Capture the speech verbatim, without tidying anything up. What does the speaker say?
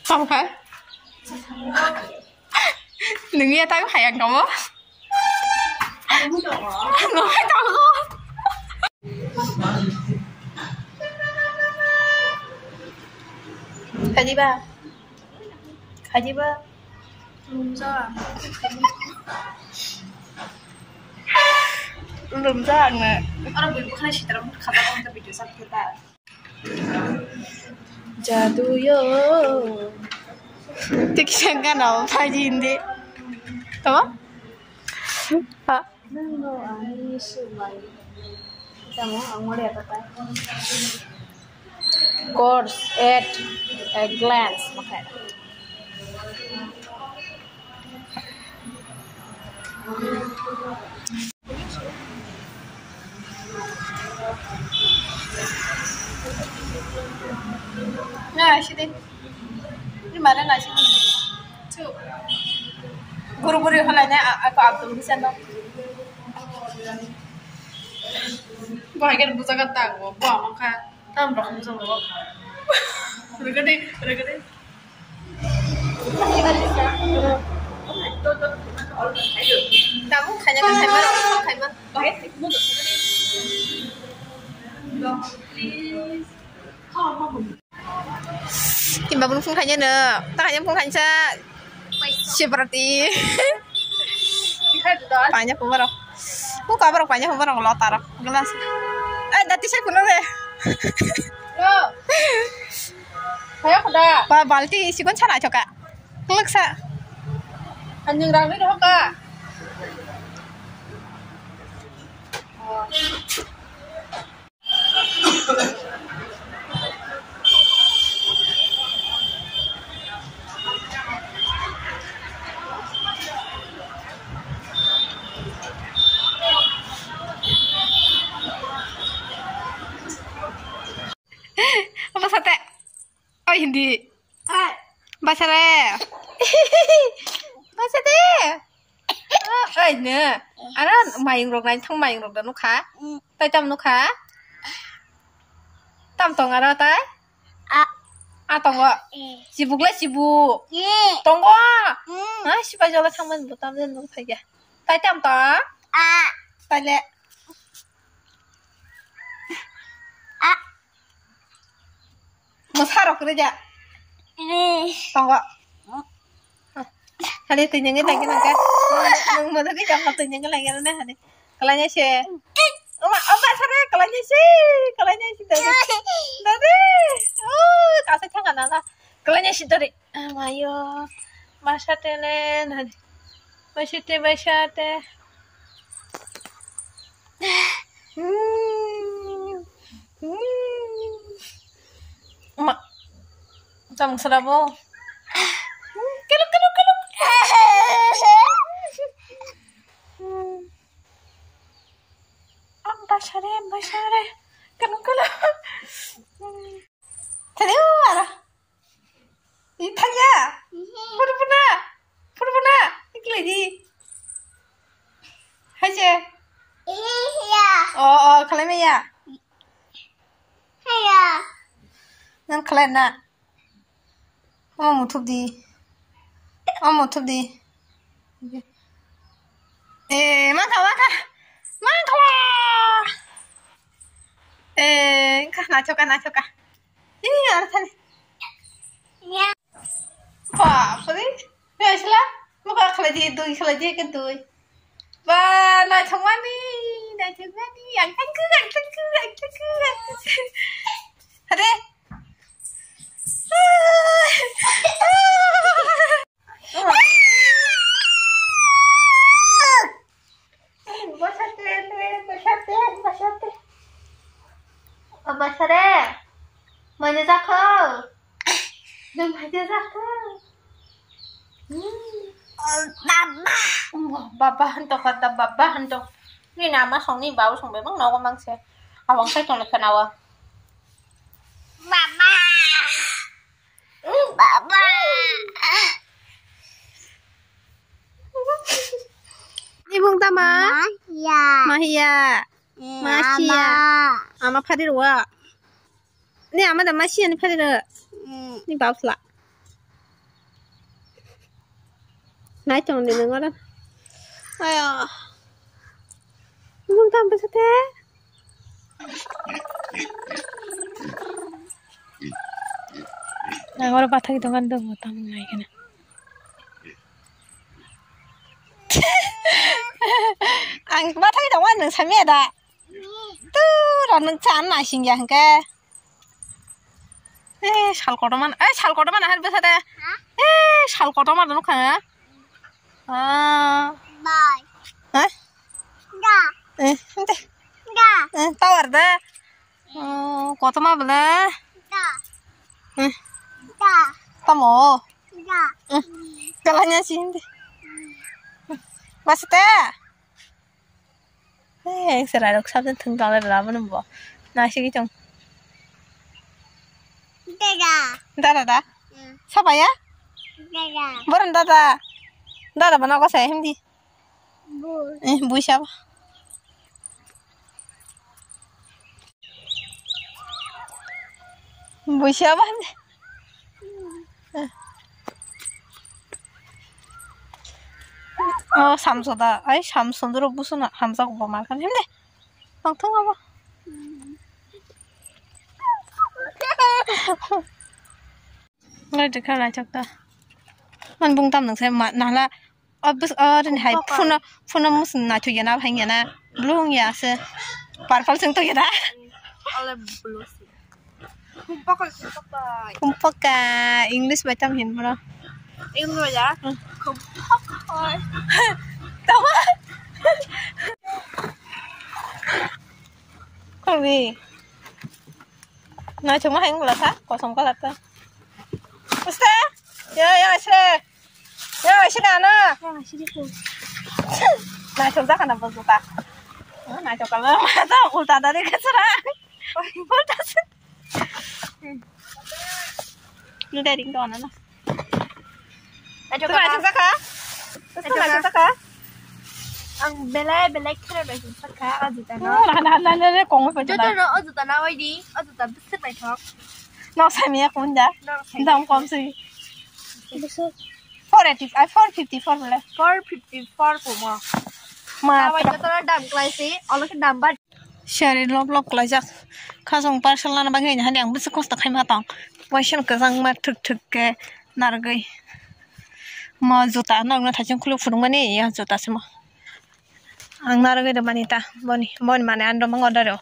Tamo kha? Nungya tamo hayang tamo? Nungya tamo? Khajiba? Khajiba? Lumjak ang na. Oro bui bwkhwnai sitaro khajak ang ta video sak khe ta. Jadu yo. Tik sengka na phaji indi. Tamo? Ha? Nangno ani subai. Tamo ang mole apa ta? Course at a glance. Makanya. Na, sini. Ini mana nasi? Cu. Guru-guru halanya aku Abdul Hussein no. Bahai kan bujakan tang, wah, mangka. Tam rok ni jong rok. Rega de, rega de. Tabuk khaina kan khaima rok, khaima. Bahai thik mo. Please. Kimba bung phung khaina no. Ta khaina phung khaina sa. Sibrati. Paina phung rok. Phung ka rok paina phung rok lo ta rok. Gelas. Eh, dati sai kuno de. Yo. Kaya kuda. Ba balti sikon sana choka. Klaksa. Anjing rang ni roka. Apa sate? Oh, hindi. Basare. Basare. Oh, ai ne. Ara mayung rok nai thang mayung rok da nukha. Tai tam nukha? Tam tong ara tai? A. A tongo. Sibuk le sibuk. Tongo. Ah, sipai jala thangmani bo tam den nukha ya. Tai tam tong? A. Tai le. A. Mwsa rok kwrwi da. Tongo. Hani twi nungwi nangkhe nangkhe. Nung modo ni jang twi nungwi nangkhe nangkhe hani. Kwlaina se. Oma, oma sare kwlaina se. Kwlaina se dadi. Dadi. Oh, kasa thanga nana. Kwlaina se dadi. Amayo. Masate ne nani. Masate, masate. Ma. Tang sara bo. Kelo, kelo, kelo. Ang basare, basare. Kelo, kelo. Tadi ara. Ithanya. Purpuna. Purpuna. Ikle di. Haje. Iya. Oh, oh, khalai maya. Iya. Nang khalai na. Oh, mutup di. Oh, mutup di. Eh, mangkha, mangkha. Mangkha. Eh, ka na choka, na choka. Ih, ara thani. Ya. Bapre. Besla. Mukha khalai di, dui khalai di, ke dui. Ba, naithokmani, naithokmani. Ang thangkhu, ang thangkhu, ang thangkhu, ang thangkhu. Hade. Basate, basate, basate. Basare. Manya jakho. Nang manya jakho. Baba. Baba hantok kata baba hantok. Ni nama song ni bau song bebang nogo mangse. Awang sai tong le kanawa. Baba. Baba. Ni bung tama? Mahia. Mahia. Eh, Masia. Ama. Ama phari rwa. Ni ama da masia ni phari rwa. Hmm. Ni bausla. Nai tong di nang oro. Ayo. Nung tam bwsa te. Nang oro bathai dogan dong tam nai kena. Ang bathai dogan nang samya da. Tu ra nang chan na singya hingke. Eh, sal kotorma, eh, sal kotorma na har bwsa de. Eh, sal kotorma no kha. Ah. Bai. Hah? Da. Eh, ente. Da. Eh, tawar da. Oh, kotorma bela. Da. Eh. Da. Tamo. Da. Eh, kalanya sih ente. Basta. Eh, serai rok sabjak thung tong lai rwla bono bo. Naisingwi tong. Dada. Dada da? Hmm. Saba ya? Dada. Boron dada. Dada bono ko sai hindi. Bu. Eh, bui saba. Bui saba hindi. Oh, samso da. Ai, samso duro buso na. Hamsa ko bo mar kan hindi. Tongthok abo. Lai dikha lai chak ta. Man bung tam nang sai ma nala. Obus orin hai phuna phuna mus na thu yana hai yana. Blue ya se. Purple sing to yana. Ale blue. Kumpakai, kumpakai. Kumpakai, English bai tam hin bro. English bai ya? Hmm. Kumpakai. Tama. Kami. Naithokma hai wngla kha, kosom colour ta. Uste? Ya, ya, se. Ya, se na na. Naithok jakha na bo juta. Naithok kala. Ulta dari kachara. Ulta se. Nudai ring dona na. Naithok kha. Naithok kha. Ang belai belai khera naithok kha, o juta no. Na na na na na kong pa juta. Joto no o juta na oi di, o juta bisik naithok. No sai miya kun da. Dam kom sui. Four eighty, ai, four fifty four bole. Four fifty four kumo. Ma. Tawai joto dam klai si, olo khe dam ba. Sari lop lop kwlaijak. Khasong parcel nana bagwi haini ang bwswk kosto khaima tong. Waisa kwchangma thwk thwk khe narwgwi. Mo juta nokno thaising khuluk phunukmani ya juta se mo. Ang narwgwi rwmani ta boni, boni mane ang romang order o.